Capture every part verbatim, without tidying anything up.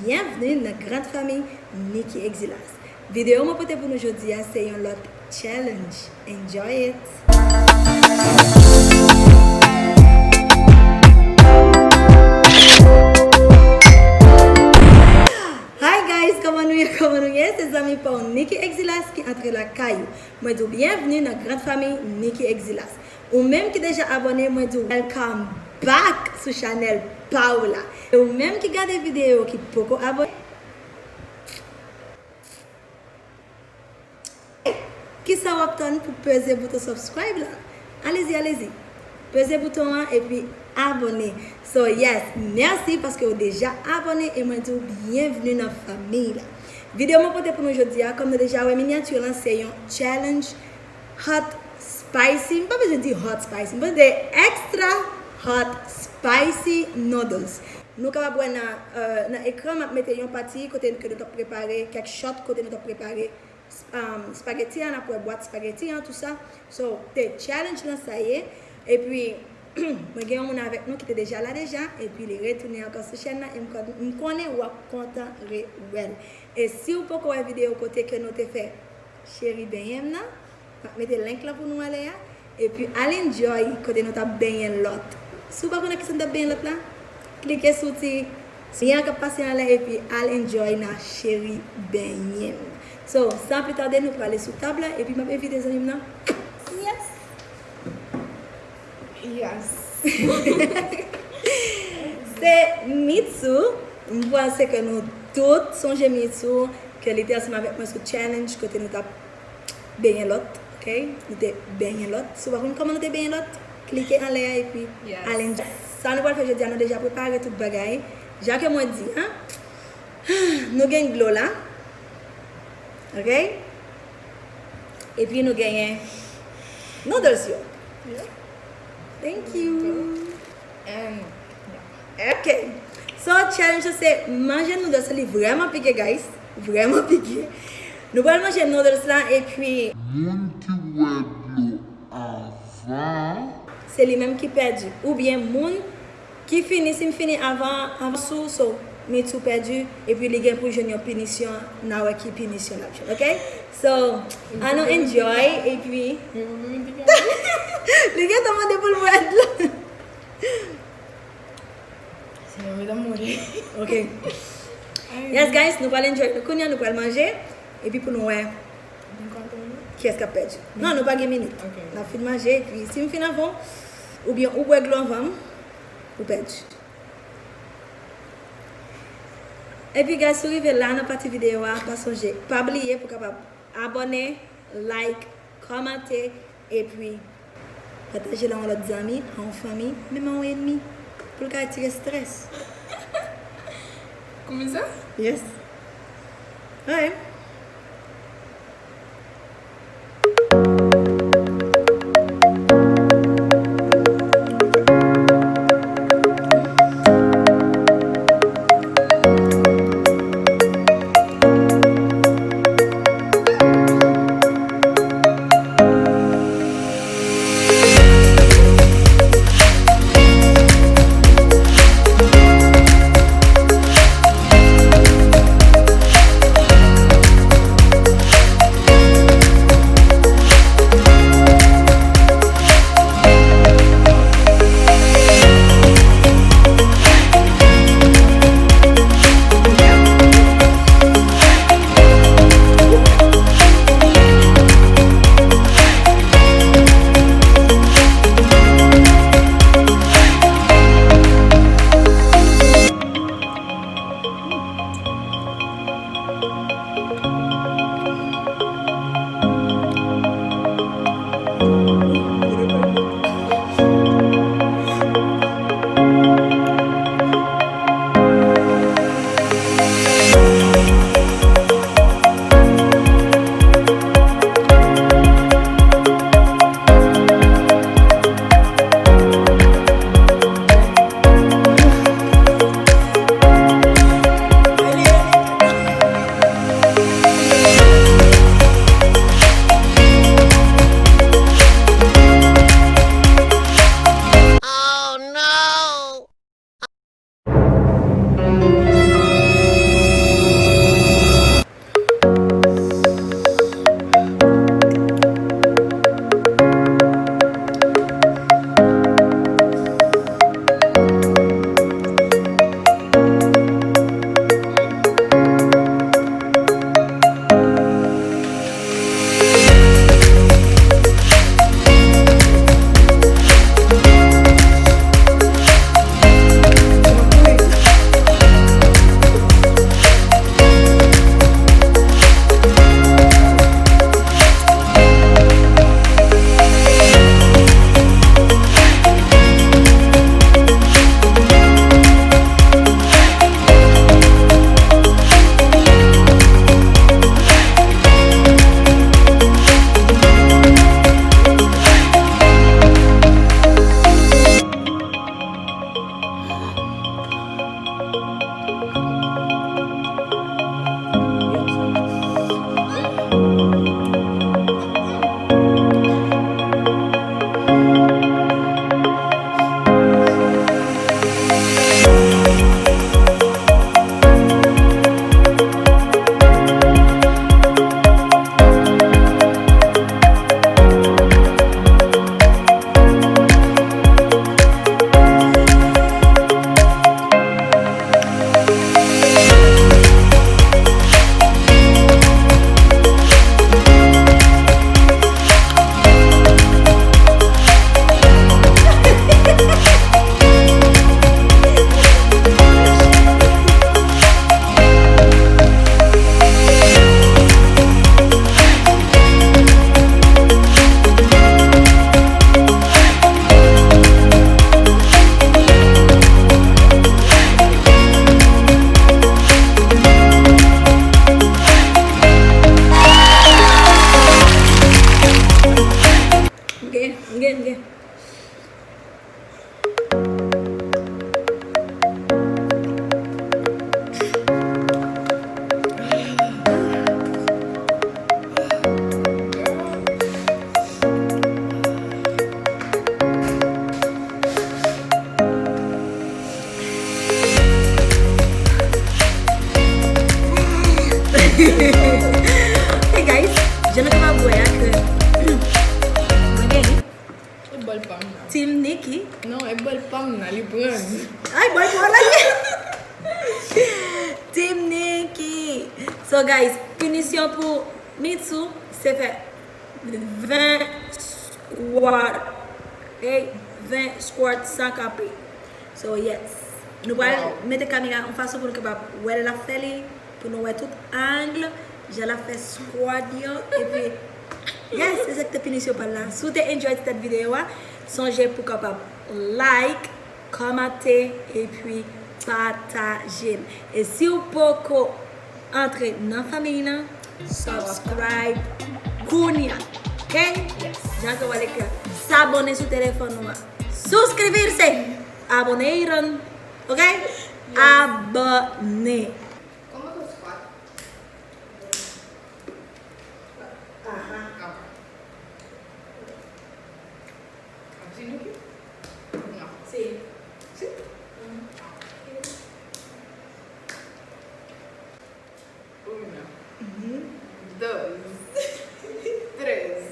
Byenvni nan grand fanmi Nicky Exilas. Videyo mwen pote pou nou jodi a se yon lòt challenge. Enjoy it! Hi guys, kòman nou ye? Kòman nou ye? Se zanmi pa w Nicky Exilas ki antre lakay ou. Mwen di w byenvni nan grand fanmi Nicky Exilas. Ou menm ki deja abòne, mwen di w welcome back sou chanèl pa w la. E ou menm ki gade videyo ki poko abòne, kisa w ap tann pou peze bouton subscribe la? Alezi, alezi. Peze bouton an epi abòne. So yes, mèsi paske w deja abòne e mwen di w byenvni nan fanmi la. Videyo mwen pote pou nou jodi a, kòm nou deja wè minyati lan, se yon challenge hot spicy. M pa bezwen di hot spicy, m bezwen di extra hot spicy noodles. Nou kapab wè nan, euh, nan ekran, m ap mete yon pati kote ke nou t ap prepare, kèk shot kote nou t ap prepare um, spaghetti a, n ap wè bwat spaghetti an, tou sa. So, te challenge lan sa ye. Epi, mwen gen yon moun avèk nou ki te deja la deja, epi li retounen ankò sou chèn nan, e m kon-, m konnen w ap kontan rewè l. E si w poko wè videyo kote ke nou te fè cheri benyen m nan, m ap mete link lan pou nou anlè a. Epi al enjoy kote nou t ap benyen lòt. Si w pa konnen kisa nou t ap benyen lòt la, klike sou ti lyen an k ap pase anlè epi al enjoy nan cheri benyen m. So, san pli tade, nou prale sou tab la epi m ap envite zanmi m nan. Yes! Yes! Se Mitsou. M panse ke nou tout sonje Mitsou, ke li te ansanm avèk mwen sou challenge kote nou t ap benyen lòt, ok? Nou te benyen lòt. Si w pa konn kòman nou te benyen lòt, klike anlè a epi al enjoy. Sa nou pral fè jodi a, nou deja prepare tout bagay. Jan ke mwen di, an, nou gen dlo la, ok? Epi nou genyen noodles yo. Thank you. And Ok. So, challenge se manje noodles, li vrèman pike, guys. Vrèman pike. Nou pral manje noodles la epi moun ki bwè dlo avan, se li menm ki pèdi. Oubyen moun ki fini, si m fini avan, avan sou, so, Mitsou pèdi, epi li gen pou jwenn yon pinisyon, n a wè ki pinisyon l ap jwenn, ok? So, ann nou enjoy, epi li gentan mande pou l bwè dlo. Señor, me da morir. Ok. Yes, guys, nou pral enjoy. Kounye a nou pral manje. Epi pou nou wè kiyès k ap pèdi. Non, nou pa gen minit. Ok. N ap fin manje, epi si m fin avan w, oubyen ou bwè dlo anvan m, ou pèdi. Epi, guys, si w rive la nan pati videyo a, pa sonje, pa bliye pou w kapab abòne, like, kòmante, epi pataje l a yon lòt zanmi, a yon fanmi, menm a yon ènmi, pou l ka retire strès. Kòmsa? Yes. Alright. Hey guys, jan nou kapab wè a ke mwen genyen E bòl pa m nan. Team Nikki. Non, e bòl pa m nan, li pran. Ay, bòl pa w la. Team Nikki. So guys, pinisyon pou Mitsou se fè ven squat. Hey, ven squat san kanpe. So yes. Nou pral mete kamera yon fason pou nou kapab wè lè l ap fè li, pou nou wè tout ang, jan l ap fè squat yo, epi yes, se sa ki te pinisyon pa l la. Si w te enjoy ti tèt videyo a, sonje pou kapab like, kòmante, epi pataje l. E si w poko antre nan fanmiy lan, subscribe kounye a. Ok? Jan ke w wè lekran. S'abonner sou telefòn ou an. Suscribirse. Abonné, Iran. Ok? Abonné. Kòman ke squat? Aha. Ap di nou ki? Non. Si. Si? Una. Dos. Tres.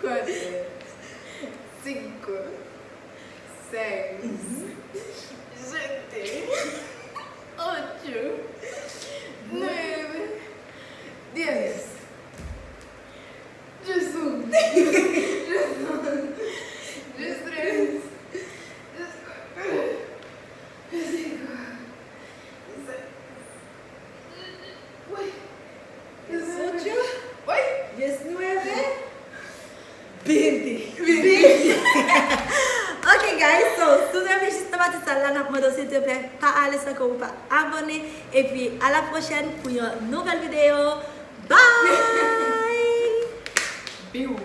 Cuatro. Cinco. Seis. Siete. Ocho. Nueve. Diez. Just un. Just un. Just tres. Just cuatro. Just cinco. Just seis. Uy. Just ocho. Uy. Just nueve. Veinte. Veinte. Ok guys, so si w te rive jis nan pati sa la, n ap mande w silteplè pa ale san ke w pa abone. Epi a la pwochèn pou yon nouvèl videyo. Bye! Biw.